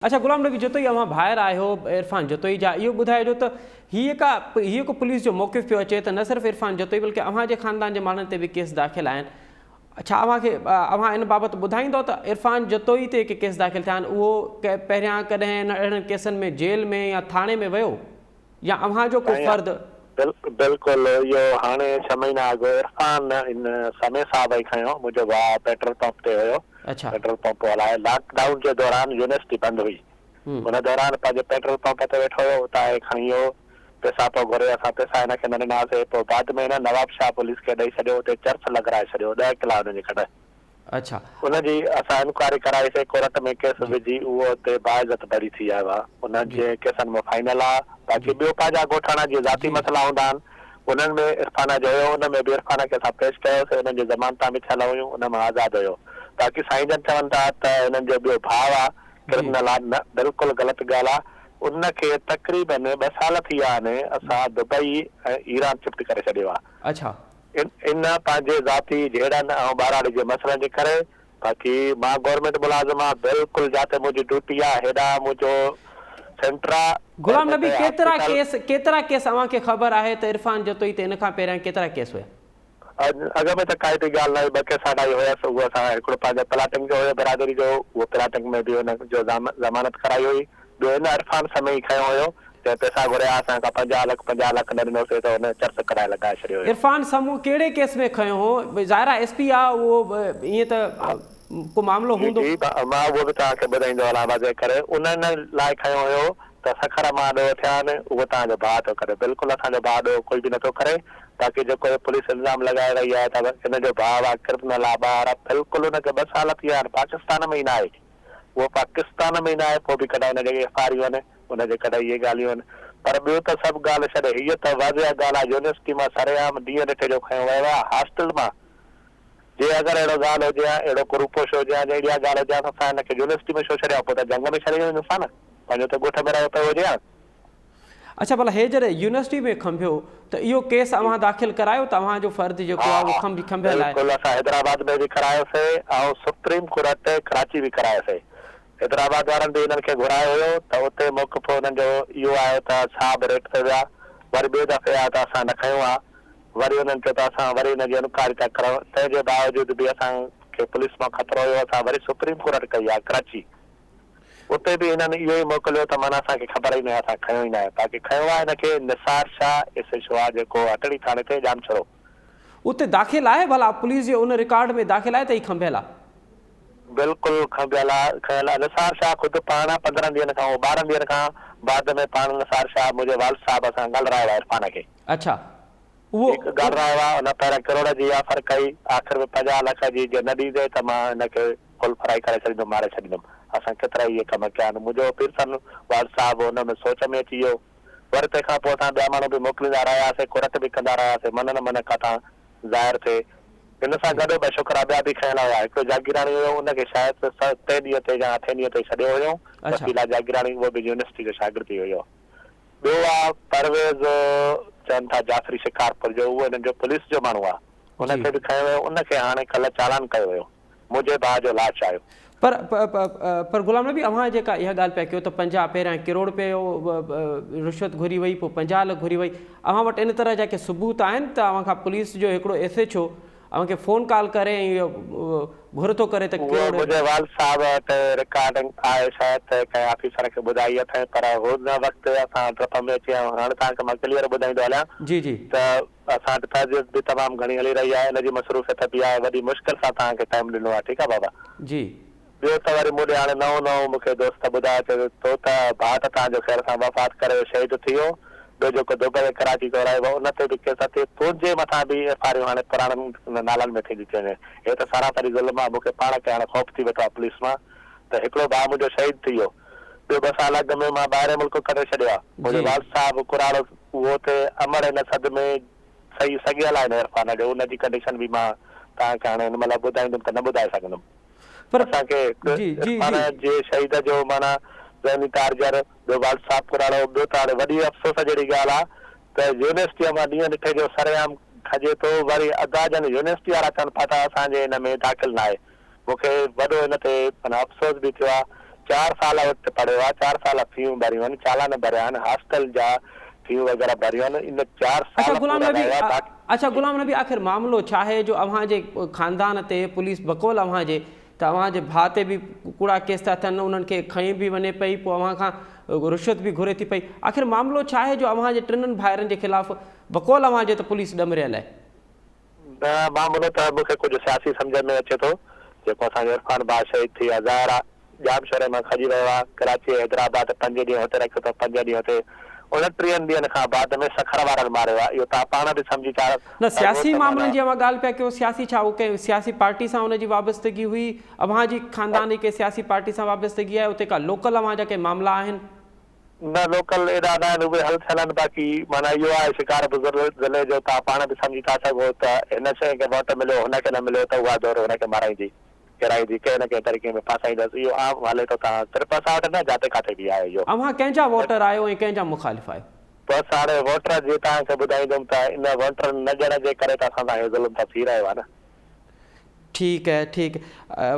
اڇا غلام نبي جتوئي اوهان ڀائر آهيو عرفان جتوئي جا اهو ٻڌائجو ته هي ڪا هي ڪو پوليس جو موقف پيو اچي ته نه صرف عرفان جتوئي بلڪه اوهان جي خاندان جي ماڻهن تي به ڪيس داخل آهن ڇا اوهان کي اوهان ان بابت ٻڌائيندو ته عرفان جتوئي تي جيڪي ڪيس داخل ٿيا آهن اهو پهريان ڪڏهن اهڙن ڪيسن ۾ جيل ۾ يا ٿاڻي ۾ ويو يا اوهان جو ڪو سائين فرد. بلڪل اهو هاڻي ڇهه مهينا اڳ عرفان ان سمي صاحب ئي کنيو منهنجو ڀاء پيٽرول پمپ تي هيو پيٽرول پمپ هلائي لاڪ ڊائون جي دوران يونيورسٽي بند هئي ان دوران پنهنجي پيٽرول پمپ تي ويٺو هيو اتان هي کڻي ويو پيسا پيو گهري اسان پيسا هن کي نه ڏناسي پوء بعد ۾ هن نواب شاهه پوليس کي ڏئي ڇڏيو اتي چرس لڳرائي ڇڏيو ڏهه ڪلا هن جي ڪڍ. اڇا. ان جي اسان انڪوائري ڪرائي سي ڪورٽ ۾ ڪيس وجهي اهو اتي باعزت بري ٿي آيو آ ان جي ڪيسن ۾ فائنل آ باقي ٻيو پنهنجا ڳوٺاڻا جيئن ذاتي مسئلا هوندا آهن انهن ۾ عرفان جو هيو ان ۾ به عرفان کي اسان پيش ڪيو سي انهن جي ضمانتان به ٿيل هيون ان مان آزاد هيو باقي سائين جن چون ٿا ته هنن جو ٻيو ڀاء آ ڪرمنل آ نه بلڪل غلط ڳالهه آ ان کي تقريبن ٻه سال ٿي ويا آهن اسان دبئي ۽ ايران شفٽ ڪري ڇڏيو آ. اڇا. ان پنهنجي ذاتي جهيڙن ۽ ٻهراڙي جي مسئلن جي ڪري باقي مان گورنمينٽ ملازم آ بلڪل جاتي منهنجي ڊيوٽي آ هيڏانهن منهنجو سينٽر آ غلام گورنمينٽ نبي ڪيترا هاسپيٽل. ڪيس ڪيترا ڪيس اوهان کي خبر آهي ته عرفان جتوئي تي ان کان پهريان ڪيترا ڪيس هيا؟ اڳ ۾ ته ڪائي به ڳالهه نه هئي ٻه ڪيس هٽائي هيس اهو اسان هڪڙو پنهنجو پلاٽنگ جو هيو برادري جو اهو پلاٽنگ ۾ به ان جو ضمانت ڪرائي هئي ٻيو هن عرفان سمي ئي کنيو هيو، جنهن پئسا گهريا اسان کان 50 لک، 50 لک نه ڏنوسين ته هن چرس ڪڍائي لڳائي ڇڏيو هيو. عرفان سمون ڪهڙي ڪيس ۾ کنيو هو؟ ظاهر آهي ايس پي آ اهو ائين ته ڪو معاملو جي هوندو. جي مان اهو به توهان کي ٻڌائيندو هلان واضح ڪري انهن لاء کنيو هيو ته سکر مان ڏوهه ٿيا آهن اهو توهان جو ڀاء ٿو ڪري بلڪل اسان جو ڀاء ڏوهه ڪوئي به نٿو ڪري باقي جيڪو هي پوليس الزام لڳائي رهي آهي ته هن جو ڀاء آ ڪرمنل آ ٻاهر آ بلڪل ان کي ٻه سال ٿي ويا آهن پاڪستان ۾ ئي ناهي. اهو پاڪستان ۾ ئي ناهي پوء به ڪڏهن ان جي ايف آر يون ان جي ڪڏهن اهي ڳالهيون آهن پر ٻيو ته سڀ ڳالهه ڇڏ هيء ته واضح ڳالهه آهي يونيورسٽي مان سرعام ڏينهن ڏٺي جو کنيو ويو آهي هاسٽل مان جي اگر اهڙو ڳالهه هجي ها اهڙو ڪو روپوش هجي ها جي اهڙي ڳالهه هجي ها ته اسان هن کي يونيورسٽي ۾ ڇو ڇڏيون پوء ته جهنگ ۾ ڇڏي وڃون ها نه پنهنجو ته ڳوٺ ۾ رهيو پيو هجي ها. اڇا ڀلا هي جڏهن يونيورسٽي ۾ کنڀيو ته اهو ڪيس اوهان داخل ڪرايو ته اوهان جو فرد جيڪو ها آهي اهو ها کنڀيل آهي. بلڪل اسان حيدرآباد ۾ به ڪرايوسي ۽ سپريم ڪورٽ ڪراچي به ڪرايوسي حيدرآباد وارن به انهن کي گهرايو هيو ته اتي موقف انهن جو اهو آيو ته صاحب ريٽ تي ويا وري ٻئي دفعي آيو ته اسان نه کنيو آ وري انهن چيو ته اسان وري ان جي انڪوائري ٿا ڪرايون تنهن جي باوجود به اسان کي پوليس مان خطرو هيو اسان وري سپريم ڪورٽ ڪئي آ ڪراچي اتي به هنن اهو ئي موڪليو ته معنيٰ اسان کي خبر ئي ناهي اسان کنيو ئي ناهي باقي کنيو آهي هن کي Nisar Shah S H O آهي جيڪو هٽڙي ٿاڻي تي ڄامشورو. اتي داخل آهي ڀلا پوليس جي ان رڪارڊ ۾ داخل آهي ته هي کنڀيل آ. بلڪل کنڀيل آ کنيل آ نثار شاهه خود پاڻ 15 ڏينهن کان 12 ڏينهن کان بعد ۾ پاڻ نثار شاهه منهنجي والد صاحب سان ڳالهرايو آهي عرفان کي. اڇا اهو. هڪ ڳالهرايو آ ان پهريان ڪروڙ جي آفر ڪئي آخر ۾ 50 لک جي جي نه ڏيندي ته مان هن کي ڪل فرائي ڪري ڇڏيندم ماري ڇڏيندم اسان ڪيترائي اهي ڪم ڪيا آهن منهنجو پيرسن والد صاحب ان ۾ سوچ ۾ اچي ويو وري تنهن کان پوء اسان ٻيا ماڻهو به موڪليندا رهياسي ڪورٽ به ڪندا رهياسي من نه من ڪٿان ظاهر ٿئي هن سان گڏ ٻه ڇوڪرا ٻيا به کنيل هيا هڪڙو جاگيراڻي هيو ان کي شايد ستين ڏينهن تي يا اٺين ڏينهن تي ڇڏيو هيو وسيلا جاگيراڻي اهو به يونيورسٽي جو شاگرد ئي هيو ٻيو آ پرويز چون ٿا جعفري شڪارپور جو اهو هنن جو پوليس جو ماڻهو آ ان کي به کنيو ويو ان کي هاڻي ڪلهه چالان ڪيو ويو منهنجي ڀاء جو لاش آيو. پر پر غلام نبي اوهان جيڪا اها ڳالهه پيا ڪيو ته 50 پهريان ڪروڙ رپيو رشوت گهري وئي پوء 50 لک گهري وئي اوهان وٽ ان طرح جا ڪي ثبوت آهن ته اوهان کان پوليس جو هڪڙو ايس ايڇ او اوهان کي فون ڪال ڪري ۽ اهو گهر ٿو ڪري ته اهو ڪروڙ. منهنجي والد صاحب وٽ رڪارڊنگ آهي شايد ته ڪنهن آفيسر کي ٻڌائي اٿئين پر هن وقت اسان ڊپ ۾ اچي ويا آهيون هاڻ توهان کي مان ڪليئر ٻڌائيندو هليان جي جي. ته اسان وٽ تعزيت به تمام گهڻي هلي رهي آهي ان جي مصروفيت به آهي وڏي مشڪل سان توهان کي ٽائيم ڏنو آهي ٺيڪ آهي بابا. جي. ٻيو ته وري مون ڏي هاڻي نئون نئون مون کي دوست ٻڌايو چيو تو ته ڀاء ته توهان جو خير سان وفات ڪري ويو شهيد ٿي ويو ٻيو جيڪو دبئي ۽ ڪراچي ٿو رهي ان تي به ڪيس اٿئي تنهنجي مٿان به ايف آر يون هاڻي پراڻن نالن ۾ ٿيندي ٿي وڃي هي ته سراسري ظلم آهي مون کي پاڻ کي هاڻي خوف ٿي ويٺو آهي پوليس مان ته هڪڙو ڀاء منهنجو شهيد ٿي ويو ٻيو ٻه سال اڳ ۾ مان ٻاهرين ملڪ ڪڍي ڇڏيو آهي منهنجو والد صاحب ڪراڙو اهو ته امڙ هن صدمي سهي سگهيل آهي نه عرفان جو ان جي ڪنڊيشن به مان توهان کي هاڻي هن مهل ٻڌائيندم ته نه ٻڌائي سگهندم. پر اسان کي جي جي عرفان جي. جي شهيد جو معنيٰ ذهني ٽارجر، ٻيو والد صاحب ڪراڙو، ٻيو ته هاڻي وڏي افسوس جهڙي ڳالهه آ ته يونيورسٽيء مان ڏينهن ڏٺي جو سرعام کڄي ٿو وري ادا جن يونيورسٽي وارا چون پيا ته اسان جي هن ۾ داخل ناهي. مون کي وڏو ان تي معنيٰ افسوس به ٿيو آ. چار سال اتي پڙهيو آهي، چار سال فيون ڀريون آهن، چالان ڀريا آهن، هاسٽل جا فيون وغيره ڀريون آهن، ان چار اڇا سال غلام پورا نبي رهيو آهي باقي. اڇا غلام نبي آخر معاملو ڇا آهي جو اوهان جي خاندان تي پوليس بقول اوهان جي ته اوهان جي ڀاء تي به ڪوڙا ڪيس ٿا ٿين انهن کي کڻي به وڃي پئي پوء اوهان کان رشوت به گهري ٿي پئي آخر معاملو ڇا آهي جو اوهان جي ٽنن ڀائرن جي خلاف بقول اوهان جي ته پوليس ڏمريل آهي. نه معاملو ته مون کي ڪجهه سياسي سمجهه ۾ اچي ٿو جيڪو اسان جو عرفان ڀاء شهيد ٿي ويو ظاهر آ ڄامشوري مان کڄي ويو آ ڪراچي ۽ حيدرآباد پنج ڏينهن هتي رکيو اٿئون پنج ڏينهن هتي اڻٽيهن ڏينهن کان بعد ۾ سکر وارن ماريو آ اهو توهان پاڻ به سمجهي ٿا نه سگهو سياسي ته معاملن معنيٰ. جي اوهان ڳالهه پيا ڪيو سياسي ڇا اهو ڪنهن سياسي پارٽي سان ان جي وابستگي هئي اوهان جي خاندان جي ڪنهن سياسي پارٽي سان وابستگي آهي اتي ڪا لوڪل اوهان جا ڪي معاملا آهن. نه لوڪل ايڏا نه آهن اهي حل ٿيل آهن باقي معنيٰ اهو آهي شڪارپور ضلعي جو توهان پاڻ به سمجهي ٿا سگهو ته هن شيء کي ووٽ مليو هن کي نه مليو ته اها ڌر هن کي مارائيندي ڪيرائيندي ڪنهن نه ڪنهن طريقي ۾ ڦاسائيندس اهو عام هلي ٿو توهان صرف اسان وٽ نه جاتي ڪاٿي به آهي اهو. اوهان ڪنهن جا ووٽر آهيو ۽ ڪنهن جا مخالف آهيو؟ بس هاڻي ووٽر جي توهان کي ٻڌائيندم ته ان ووٽر نه ڏيڻ جي ڪري ته اسان سان اهو ظلم ته ٿي رهيو آهي نه. ٺيڪ اهي ٺيڪ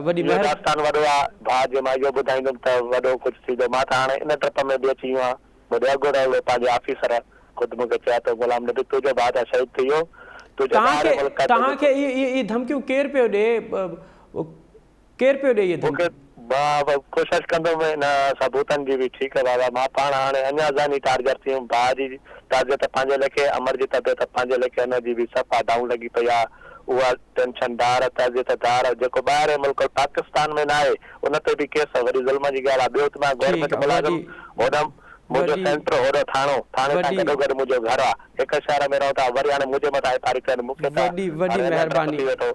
وڏي اهو مهر. داستان وڏو آ ڀاء جي مان اهو ٻڌائيندم ته وڏو ڪجهه ٿيندو مان ته هاڻي ان ڊپ ۾ به اچي ويو آهيان مون ڏي اڳوڻو پنهنجي آفيسر خود مون کي چيا ته غلام نبي تنهنجو ڀاء ته شهيد ٿي ويو تنهنجو توهان ٻاهر کي ملڪ آ توهان تنهنجو کي اهي اهي ڌمڪيون ڪير پيو ڏي ڪير پيو ڏي اهي مون کي ڌمڪيون. مان ڪوشش ڪندم ان ثبوتن جي به ٺيڪ بابا مان پاڻ هاڻي اڃا ذهني ٽارجر ٿي ويم ڀاء جي طبيعت پنهنجي ليکي امڙ جي طبيعت پنهنجي ليکي ان جي به صفا ڊائون لڳي پئي آ اها ٽينشن ڌار تعزيت ڌار جيڪو ٻاهرين ملڪ پاڪستان ۾ ناهي ان تي به ڪيس وڏي ظلم جي ڳالهه آ ٻيو ته مان ٺيڪ گورنمينٽ آ ملازم وڏي هوڏانهن منهنجو وڏي سينٽر هوڏو ٿاڻو ٿاڻي سان وڏي گڏو گڏ منهنجو گهر آ هڪ شهر ۾ رهون ٿا وري هاڻي منهنجي مٿان ايف I R ڪين مون کي ته وڏي وڏي هاڻي اڃا ڊپ مهرباني. ٿي ويٺو.